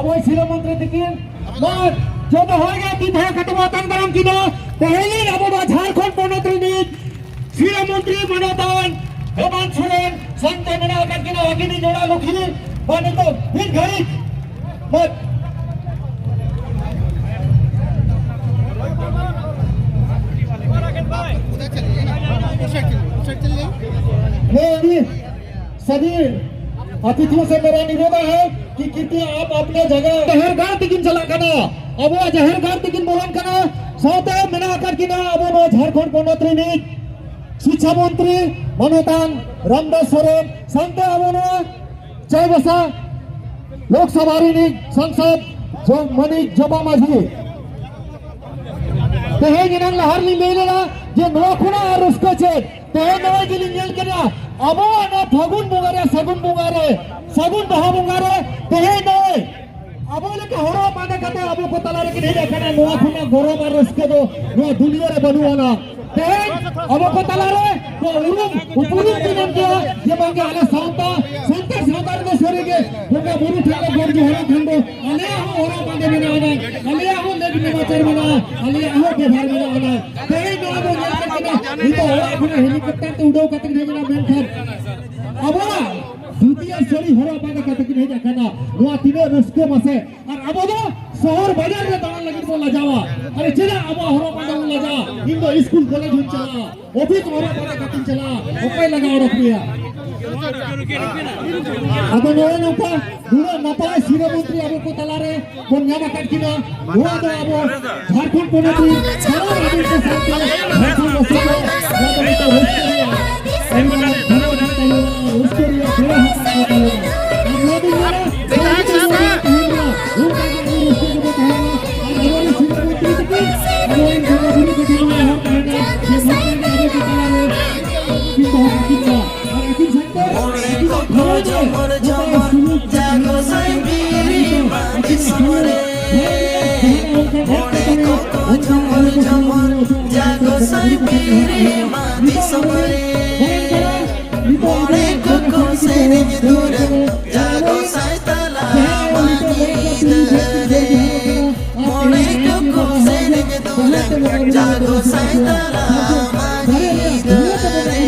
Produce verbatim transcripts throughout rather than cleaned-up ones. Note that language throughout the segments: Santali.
ᱚᱠᱚᱭ ᱥᱤᱨᱟᱹ ᱢᱚᱱᱛᱨᱤ ᱛᱤᱠᱤᱱ, ᱱᱚᱣᱟ ᱡᱚᱛᱚ ᱦᱚᱲ ᱜᱮ ᱛᱤ ᱛᱷᱟᱭᱚ ᱠᱟᱛᱮ ᱵᱚ ᱟᱛᱟᱝ ᱫᱟᱨᱟᱢ ᱠᱤᱱᱟ᱾ ᱛᱮᱦᱮᱧ ᱟᱵᱚ ᱱᱚᱣᱟ ᱡᱷᱟᱲᱠᱷᱚᱸᱰ ᱯᱚᱱᱚᱛ ᱨᱤᱱᱤᱡ ᱥᱤᱨᱟᱹ ᱢᱚᱱᱛᱨᱤ ᱢᱟᱱᱚᱛᱟᱱ ᱦᱮᱢᱟᱱᱛ ᱥᱚᱨᱮᱱ ᱥᱟᱶᱛᱮ ᱢᱮᱱᱟᱜ ᱟᱠᱟᱫ ᱠᱤᱱᱟ ᱟᱹᱠᱤᱱᱤᱡ ᱡᱚᱲᱟ ᱞᱩᱠᱷᱤ᱾ ᱢᱟ ᱱᱤᱛᱚᱜ ᱢᱤᱫ ᱜᱷᱟᱹᱲᱤᱡ ᱢᱟ ᱦᱮᱸ, ᱟᱹᱰᱤ ᱥᱟᱹᱜᱤᱧ ᱟᱹᱛᱤᱛᱷᱤᱭᱚ ᱥᱮ ᱢᱮᱨᱟ ᱱᱤᱵᱮᱫᱟ ᱦᱮ ᱠᱤ ᱠᱤᱨᱛᱤ ᱟᱯ ᱟᱯᱱᱮ ᱡᱟᱭᱜᱟ᱾ ᱡᱟᱦᱮᱨ ᱜᱟᱲ ᱛᱮᱠᱤᱱ ᱪᱟᱞᱟᱜ ᱠᱟᱱᱟ, ᱟᱵᱚᱣᱟᱜ ᱡᱟᱦᱮᱨ ᱜᱟᱲ ᱛᱮᱠᱤᱱ ᱵᱚᱞᱚᱱ ᱠᱟᱱᱟ᱾ ᱥᱟᱶᱛᱮ ᱢᱮᱱᱟᱜ ᱟᱠᱟᱫ ᱠᱤᱱᱟ ᱟᱵᱚ ᱱᱚᱣᱟ ᱡᱷᱟᱲᱠᱷᱚᱸᱰ ᱯᱚᱱᱚᱛ ᱨᱤᱱᱤᱡ ᱥᱤᱪᱪᱷᱟ ᱢᱚᱱᱛᱨᱤ ᱢᱟᱱᱚᱛᱟᱱ ᱨᱟᱢᱫᱟᱥ ᱥᱚᱨᱮᱱ, ᱥᱟᱶᱛᱮ ᱟᱵᱚ ᱱᱚᱣᱟ ᱪᱟᱭᱵᱟᱥᱟ ᱞᱳᱠᱥᱚᱵᱷᱟ ᱨᱤᱱᱤᱡ ᱥᱟᱝᱥᱚᱫ ᱡᱚ-, ᱢᱟᱹᱱᱤᱡ ᱡᱚᱵᱟ ᱢᱟᱹᱡᱷᱤ᱾ ᱛᱮᱦᱮᱧ ᱮᱱᱟᱝ ᱞᱟᱦᱟ ᱨᱮᱞᱤᱧ ᱞᱟᱹᱭ ᱞᱮᱫᱟ ᱡᱮ ᱱᱚᱣᱟ ᱠᱷᱚᱱᱟᱜ ᱟᱨ ᱨᱟᱹᱥᱠᱟᱹ ᱪᱮᱫ? ᱛᱮᱦᱮᱧ ᱱᱚᱜᱼᱚᱭ ᱡᱮᱞᱤᱧ ᱧᱮᱞ ᱠᱮᱫᱟ, ᱟᱵᱚᱣᱟᱜ ᱱᱚᱣᱟ ᱯᱷᱟᱹᱜᱩᱱ ᱵᱚᱸᱜᱟ ᱨᱮ, ᱥᱟᱹᱜᱩᱱ ᱵᱚᱸᱜᱟ ᱨᱮ, ᱥᱟᱹᱜᱩᱱ ᱵᱟᱦᱟ ᱵᱚᱸᱜᱟ ᱨᱮ ᱛᱮᱦᱮᱧ ᱱᱚᱜᱼᱚᱭ ᱟᱵᱚ ᱞᱮᱠᱟ ᱦᱚᱨᱚᱜ ᱵᱟᱸᱫᱮ ᱠᱟᱛᱮ ᱟᱵᱚ ᱠᱚ ᱛᱟᱞᱟ ᱨᱮᱠᱤᱱ ᱦᱮᱡ ᱟᱠᱟᱱᱟ᱾ ᱱᱚᱣᱟ ᱠᱷᱚᱱᱟᱜ ᱜᱚᱨᱚᱵᱽ ᱟᱨ ᱨᱟᱹᱥᱠᱟᱹ ᱫᱚ ᱱᱚᱣᱟ ᱫᱩᱱᱤᱭᱟᱹ ᱨᱮ ᱵᱟᱹᱱᱩᱜ ᱟᱱᱟ᱾ ᱛᱮᱦᱮᱧ ᱟᱵᱚ ᱠᱚ ᱛᱟᱞᱟ ᱨᱮ ᱱᱚᱣᱟ ᱩᱨᱩᱢ ᱩᱯᱨᱩᱢ ᱠᱚ ᱧᱟᱢ ᱠᱮᱭᱟ ᱡᱮ ᱵᱟᱝᱜᱮ ᱟᱞᱮ ᱥᱟᱶᱛᱟ, ᱥᱟᱱᱛᱟᱲ ᱥᱟᱶᱛᱟ ᱨᱮᱫᱚ ᱥᱟᱹᱨᱤᱜᱮ ᱵᱚᱸᱜᱟ ᱵᱩᱨᱩ ᱴᱷᱮᱱ ᱞᱮ ᱜᱚᱰ ᱡᱚᱦᱟᱨᱚᱜ ᱠᱷᱟᱱ ᱫᱚ ᱟᱞᱮᱭᱟᱜ ᱦᱚᱸ ᱦᱚᱨᱚᱜ ᱵᱟᱸᱫᱮ ᱢᱮᱱᱟᱜ ᱟᱱᱟ, ᱟᱞᱮᱭᱟᱜ ᱦᱚᱸ ᱞᱮᱠ ᱱᱮᱢᱟᱪᱟᱨ ᱢᱮᱱᱟᱜᱼᱟ, ᱟᱞᱮᱭᱟᱜ ᱦᱚᱸ ᱵᱮᱵᱷᱟᱨ ᱢᱮᱱᱟᱜ ᱟᱱᱟ᱾ ᱛᱮᱦᱮᱧ ᱱᱚᱣᱟ ᱵᱚᱱ ᱧᱮᱞ ᱠᱮᱫ ᱠᱟᱱᱟ, ᱱᱤᱛᱚᱜ ᱚᱲᱟᱜ ᱠᱷᱚᱱᱟᱜ ᱦᱮᱞᱤᱠᱚᱯᱴᱟᱨ ᱛᱮ ᱩᱰᱟᱹᱣ ᱠᱟᱛᱮ ᱠᱤᱱ ᱦᱮᱡ ᱮᱱᱟ, ᱢᱮᱱᱠᱷᱟᱱ ᱟᱵᱚᱣᱟᱜ ᱫᱷᱩᱛᱤ ᱟᱨ ᱥᱟᱹᱲᱤ ᱦᱚᱨᱚᱜ ᱵᱟᱸᱫᱮ ᱠᱟᱛᱮ ᱠᱤᱱ ᱦᱮᱡ ᱟᱠᱟᱱᱟ᱾ ᱱᱚᱣᱟ ᱛᱤᱱᱟᱹᱜ ᱨᱟᱹᱥᱠᱟᱹ ᱢᱟᱥᱮ! ᱟᱨ ᱟᱵᱚ ᱫᱚ ᱥᱚᱦᱚᱨ ᱵᱟᱡᱟᱨ ᱨᱮ ᱫᱟᱬᱟᱱ ᱞᱟᱹᱜᱤᱫ ᱵᱚᱱ ᱞᱟᱡᱟᱣᱟ᱾ ᱟᱨ ᱪᱮᱫᱟᱜ ᱟᱵᱚᱣᱟᱜ ᱦᱚᱨᱚᱜ ᱵᱟᱸᱫᱮ ᱵᱚᱱ ᱞᱟᱡᱟᱣᱟ? ᱤᱧ ᱫᱚ ᱥᱠᱩᱞ ᱠᱚᱞᱮᱡᱽ ᱦᱚᱸᱧ ᱪᱟᱞᱟᱜᱼᱟ, ᱚᱯᱷᱤᱥ ᱦᱚᱨᱚᱜ ᱵᱟᱸᱫᱮ ᱠᱟᱛᱮᱧ ᱪᱟᱞᱟᱜᱼᱟ, ᱚᱠᱚᱭ ᱞᱟᱜᱟ ᱚᱰᱚᱠ ᱢᱮᱭᱟ? ᱟᱫᱚ ᱱᱚᱜᱼᱚᱭ ᱱᱚᱝᱠᱟ ᱱᱩᱱᱟᱹᱜ ᱱᱟᱯᱟᱭ ᱥᱤᱨᱟᱹ ᱢᱚᱱᱛᱨᱤ ᱟᱵᱚ ᱠᱚ ᱛᱟᱞᱟᱨᱮ ᱵᱚᱱ ᱧᱟᱢ ᱟᱠᱟᱫ ᱠᱤᱱᱟ᱾ ᱱᱚᱣᱟ ᱫᱚ ᱟᱵᱚ ᱡᱷᱟᱲᱠᱷᱚᱸᱰ ᱯᱚᱱᱚᱛ ᱨᱮᱱ ᱥᱟᱱᱟᱢ ᱟᱹᱫᱤᱢ ᱠᱚ ᱥᱟᱶᱛᱮ ᱡᱷᱟᱲᱠᱷᱚᱸᱰ ᱵᱟᱥᱤ ᱠᱚ ᱱᱚᱣᱟ ᱫᱚ ᱢᱤᱫᱴᱟᱝ ᱨᱟᱹᱥᱠᱟᱹ ᱨᱮᱭᱟᱜ, ᱟᱹᱰᱤ ᱢᱟᱨᱟᱝ ᱠᱷᱚᱵᱚᱨ ᱠᱟᱱ ᱛᱟᱵᱚᱱᱟ, ᱨᱟᱹᱥᱠᱟᱹ ᱨᱮᱭᱟᱜ ᱵᱮᱲᱟ ᱦᱚᱸ ᱠᱟᱱ ᱛᱟᱵᱚᱱᱟ᱾ ᱟᱨ ᱱᱚᱣᱟ ᱫᱚᱧ ᱢᱮᱱᱟ, ᱡᱟᱦᱟᱸ ᱜᱮ ᱱᱚᱣᱟ ᱛᱟᱦᱮᱱ ᱢᱟ, ᱚᱱᱠᱟ ᱜᱮ ᱟᱵᱚ ᱨᱟᱹᱥᱠᱟᱹ ᱜᱮᱵᱚ ᱛᱟᱦᱮᱱᱟ᱾ ᱟᱨ ᱟᱵᱚᱨᱮᱱ ᱥᱤᱨᱟᱹ ᱢᱚᱱᱛᱨᱤ ᱛᱟᱹᱠᱤᱱ, ᱟᱵᱚᱨᱮᱱ ᱵᱚᱸᱜᱟ ᱵᱩᱨᱩ ᱠᱚ ᱴᱷᱮᱱ ᱱᱮᱦᱚᱨ ᱛᱟᱦᱮᱱᱟ ᱡᱮ ᱱᱚᱝᱠᱟ ᱜᱮ ᱟᱵᱚ ᱠᱚ ᱛᱟᱞᱟᱨᱮ ᱠᱤᱱ ᱫᱚᱦᱚ ᱠᱟᱹᱠᱤᱱ ᱢᱟ᱾ ᱟᱨ ᱟᱹᱠᱤᱱ ᱥᱟᱶᱛᱮ ᱟᱹᱠᱤᱱᱟᱜ ᱜᱷᱟᱨᱚᱸᱡᱽ ᱨᱮ ᱱᱚᱝᱠᱟ ᱥᱩᱞᱩᱠ ᱡᱟᱦᱟᱸ ᱞᱮᱠᱟ ᱟᱹᱠᱤᱱᱟᱜ ᱜᱷᱟᱨᱚᱸᱡᱽ ᱨᱮ ᱡᱟᱦᱟᱸ ᱞᱮᱠᱟ ᱚᱱᱠᱟ ᱮᱴᱠᱮᱴᱚᱬᱮ ᱚᱱᱠᱟ ᱟᱞᱚ ᱠᱚ ᱥᱚᱢᱟᱡᱽ ᱨᱮ ᱱᱚᱝᱠᱟ ᱟᱞᱚ ᱠᱚ ᱥᱚᱢᱟᱡᱽ ᱨᱮ ᱱᱤᱛᱚᱜ ᱟᱵᱚ ᱢᱟᱨᱟᱝ ᱠᱚᱲᱟ ᱱᱤᱛᱚᱜ ᱟᱵᱚ ᱡᱟᱦᱟᱸᱭ ᱱᱤᱛᱚᱜ ᱞᱟᱹᱭ ᱠᱟᱛᱮ ᱜᱚᱸᱥᱟᱭ ᱛᱟᱞᱟ ᱢᱟᱹᱡᱷᱤ ᱫᱟᱨᱮ᱾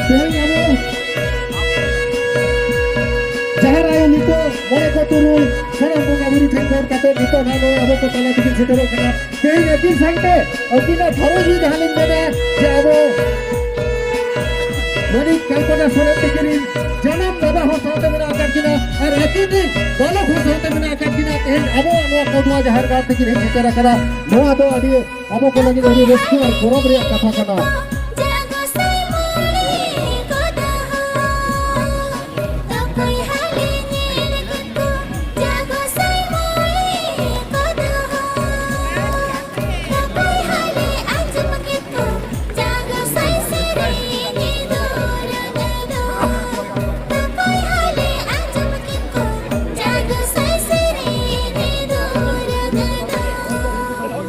ᱛᱮᱦᱮᱧ ᱟᱵᱚ ᱡᱟᱦᱮᱨ ᱟᱭᱳ ᱱᱤᱛᱚᱜ ᱢᱚᱬᱮ ᱠᱚ ᱛᱩᱨᱩᱭ ᱥᱟᱱᱟᱢ ᱵᱚᱸᱜᱟ ᱵᱩᱨᱩ ᱴᱷᱮᱱ ᱜᱚᱰ ᱠᱟᱛᱮ ᱱᱤᱛᱚᱜ ᱱᱟᱜ ᱱᱚᱜᱼᱚᱭ ᱟᱵᱚ ᱠᱚ ᱛᱟᱞᱟ ᱛᱮᱠᱤᱱ ᱥᱮᱴᱮᱨᱚᱜ ᱠᱟᱱᱟ᱾ ᱛᱮᱦᱮᱧ ᱟᱹᱠᱤᱱ ᱥᱟᱶᱛᱮ ᱟᱹᱠᱤᱱᱟᱜ ᱜᱷᱟᱨᱚᱸᱡᱽ ᱨᱮ ᱡᱟᱦᱟᱸ ᱞᱤᱧ ᱢᱮᱱᱟ ᱡᱮ ᱟᱵᱚ ᱢᱟᱹᱱᱤᱡ ᱠᱚᱞᱯᱚᱱᱟ ᱥᱚᱨᱮᱱ ᱛᱤᱠᱤᱱ ᱨᱤᱱ ᱡᱟᱱᱟᱢ ᱵᱟᱵᱟ ᱦᱚᱸ ᱥᱟᱶᱛᱮ ᱢᱮᱱᱟᱜ ᱟᱠᱟᱫ ᱠᱤᱱᱟ ᱟᱨ ᱟᱹᱠᱤᱱ ᱨᱤᱱ ᱵᱟᱞᱚᱠ ᱦᱚᱸ ᱥᱟᱶᱛᱮ ᱢᱮᱱᱟᱜ ᱟᱠᱟᱫ ᱠᱤᱱᱟ᱾ ᱛᱮᱦᱮᱧ ᱟᱵᱚᱣᱟᱜ ᱱᱚᱣᱟ ᱠᱚᱫᱣᱟ ᱡᱟᱦᱮᱨ ᱜᱟᱲ ᱛᱮᱠᱤᱱ ᱦᱮᱡ ᱥᱮᱴᱮᱨ ᱟᱠᱟᱱᱟ᱾ ᱱᱚᱣᱟ ᱫᱚ ᱟᱹᱰᱤ ᱟᱵᱚ ᱠᱚ ᱞᱟᱹᱜᱤᱫ ᱟᱹᱰᱤ ᱨᱟᱹᱥᱠᱟᱹ ᱟᱨ ᱜᱚᱨᱚᱵᱽ ᱨᱮᱭᱟᱜ ᱠᱟᱛᱷᱟ ᱠᱟᱱᱟ᱾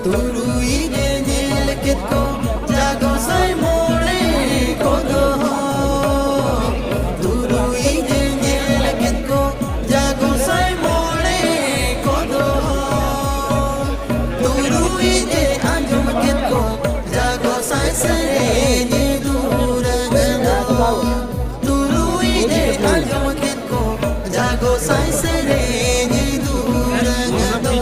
ᱛᱩᱨᱩᱭ ᱜᱮ ᱧᱮᱞ ᱠᱮᱫ ᱠᱚ ᱡᱟ ᱜᱚᱸᱥᱟᱭ ᱢᱚᱬᱮ ᱠᱚᱫᱚ᱾ ᱛᱩᱨᱩᱭ ᱜᱮ ᱧᱮᱞ ᱠᱮᱫ ᱠᱚ ᱡᱟ ᱜᱚᱸᱥᱟᱭ ᱢᱚᱬᱮ ᱠᱚᱫᱚ᱾ ᱛᱩᱨᱩᱭ ᱜᱮ ᱟᱸᱡᱚᱢ ᱠᱮᱫ ᱠᱚ ᱡᱟ ᱜᱚᱸᱥᱟᱭ ᱥᱮᱨᱮᱧ ᱫᱩᱨᱟᱹᱝ ᱫᱚ᱾ ᱛᱩᱨᱩᱭ ᱜᱮ ᱟᱸᱡᱚᱢ ᱠᱮᱫ ᱠᱚ ᱡᱟ ᱜᱚᱸᱥᱟᱭ ᱥᱮᱨᱮᱧ ᱫᱩᱨᱟᱹᱝ ᱫᱚ᱾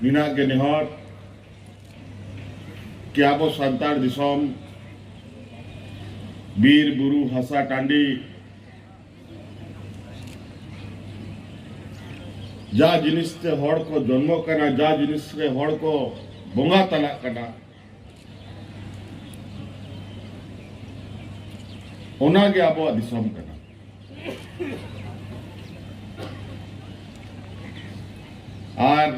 ᱱᱤᱱᱟᱜ ᱜᱮ ᱱᱮᱦᱚᱨ ᱠᱤ ᱟᱵᱚ ᱥᱟᱱᱛᱟᱲ ᱫᱤᱥᱚᱢ ᱵᱤᱨ ᱵᱩᱨᱩ ᱦᱟᱥᱟ ᱴᱟᱺᱰᱤ ᱡᱟ ᱡᱤᱱᱤᱥ ᱛᱮ ᱦᱚᱲ ᱠᱚ ᱡᱚᱱᱢᱚ ᱠᱟᱱᱟ, ᱡᱟ ᱡᱤᱱᱤᱥ ᱨᱮ ᱦᱚᱲ ᱠᱚ ᱵᱚᱸᱜᱟ ᱛᱟᱞᱟᱜ ᱠᱟᱱᱟ, ᱚᱱᱟᱜᱮ ᱟᱵᱚᱣᱟᱜ ᱫᱤᱥᱚᱢ ᱠᱟᱱᱟ᱾ ᱟᱨ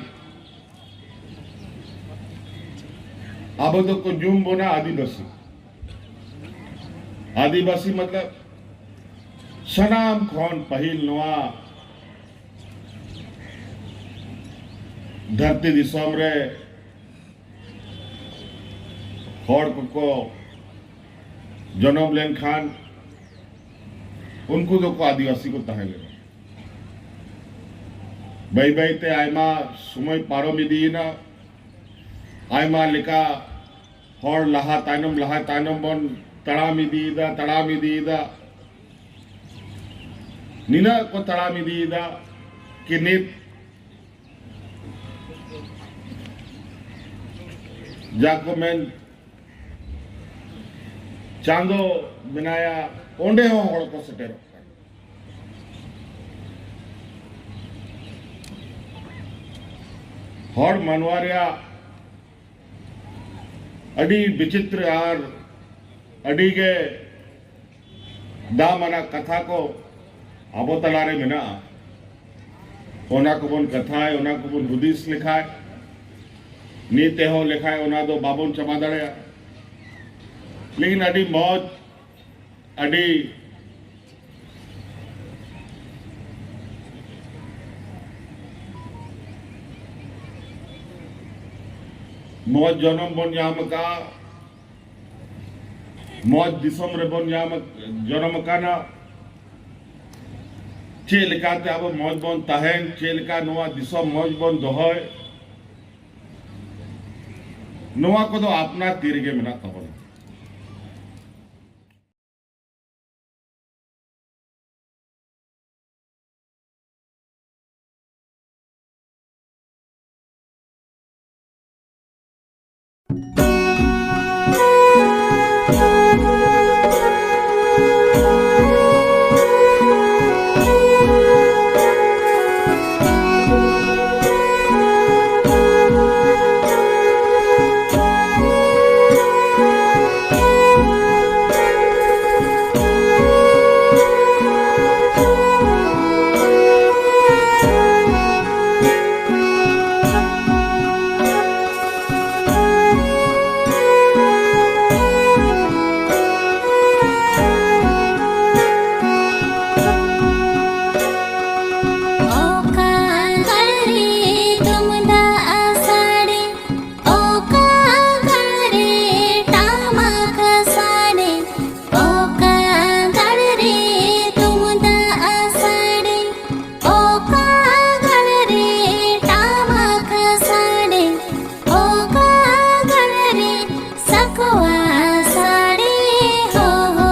ᱟᱵᱚ ᱫᱚᱠᱚ ᱧᱩᱢ ᱵᱚᱱᱟ ᱟᱹᱫᱤᱵᱟᱹᱥᱤ᱾ ᱟᱹᱫᱤᱵᱟᱹᱥᱤ ᱢᱚᱛᱞᱚᱵ ᱥᱟᱱᱟᱢ ᱠᱷᱚᱱ ᱯᱟᱹᱦᱤᱞ ᱱᱚᱣᱟ ᱫᱷᱟᱹᱨᱛᱤ ᱫᱤᱥᱚᱢ ᱨᱮ ᱦᱚᱲ ᱠᱚᱠᱚ ᱡᱚᱱᱚᱢ ᱞᱮᱱᱠᱷᱟᱱ ᱩᱱᱠᱩ ᱫᱚᱠᱚ ᱟᱹᱫᱤᱵᱟᱹᱥᱤ ᱠᱚ ᱛᱟᱦᱮᱸ ᱞᱮᱱᱟ᱾ ᱵᱟᱹᱭ ᱵᱟᱹᱭ ᱛᱮ ᱟᱭᱢᱟ ᱥᱚᱢᱚᱭ ᱯᱟᱨᱚᱢ ᱤᱫᱤᱭᱮᱱᱟ, ᱟᱭᱢᱟ ᱞᱮᱠᱟ ᱦᱚᱲ ᱞᱟᱦᱟ ᱛᱟᱭᱱᱚᱢ, ᱞᱟᱦᱟ ᱛᱟᱭᱱᱚᱢ ᱵᱚᱱ ᱛᱟᱲᱟᱢ ᱤᱫᱤᱭᱮᱫᱟ, ᱛᱟᱲᱟᱢ ᱤᱫᱤᱭᱮᱫᱟ᱾ ᱱᱤᱱᱟᱹᱜ ᱠᱚ ᱛᱟᱲᱟᱢ ᱤᱫᱤᱭᱮᱫᱟ ᱠᱤ ᱱᱤᱛ ᱡᱟ ᱠᱚ ᱢᱮᱱ ᱪᱟᱸᱫᱚ ᱢᱮᱱᱟᱭᱟ, ᱚᱸᱰᱮ ᱦᱚᱸ ᱦᱚᱲ ᱠᱚ ᱥᱮᱴᱮᱨᱚᱜ ᱠᱟᱱᱟ᱾ ᱦᱚᱲ ᱢᱟᱱᱣᱟ ᱨᱮᱭᱟᱜ ᱟᱹᱰᱤ ᱵᱤᱪᱤᱛᱨᱚ ᱟᱨ ᱟᱹᱰᱤ ᱜᱮ ᱫᱟᱢ ᱟᱱᱟᱜ ᱠᱟᱛᱷᱟ ᱠᱚ ᱟᱵᱚ ᱛᱟᱞᱟᱨᱮ ᱢᱮᱱᱟᱜᱼᱟ᱾ ᱚᱱᱟ ᱠᱚᱵᱚᱱ ᱠᱟᱛᱷᱟᱭ, ᱚᱱᱟ ᱠᱚᱵᱚᱱ ᱦᱩᱫᱤᱥ ᱞᱮᱠᱷᱟᱡ, ᱱᱤᱛ ᱮᱦᱚᱵ ᱞᱮᱠᱷᱟᱡ ᱚᱱᱟ ᱫᱚ ᱵᱟᱵᱚᱱ ᱪᱟᱵᱟ ᱫᱟᱲᱮᱭᱟᱜᱼᱟ᱾ ᱞᱮᱠᱤᱱ ᱟᱹᱰᱤ ᱢᱚᱡᱽ, ᱟᱹᱰᱤ ᱢᱚᱡᱽ ᱡᱚᱱᱚᱢ ᱵᱚᱱ ᱧᱟᱢ ᱟᱠᱟᱫᱼᱟ, ᱢᱚᱡᱽ ᱫᱤᱥᱚᱢ ᱨᱮᱵᱚᱱ ᱧᱟᱢ, ᱡᱚᱱᱚᱢ ᱟᱠᱟᱱᱟ᱾ ᱪᱮᱫ ᱞᱮᱠᱟᱛᱮ ᱟᱵᱚ ᱢᱚᱡᱽ ᱵᱚᱱ ᱛᱟᱦᱮᱱ, ᱪᱮᱫ ᱞᱮᱠᱟ ᱱᱚᱣᱟ ᱫᱤᱥᱚᱢ ᱢᱚᱡᱽ ᱵᱚᱱ ᱫᱚᱦᱚᱭ, ᱱᱚᱣᱟ ᱠᱚᱫᱚ ᱟᱯᱱᱟᱨ ᱛᱤ ᱨᱮᱜᱮ ᱢᱮᱱᱟᱜ ᱛᱟᱵᱚᱱᱟ᱾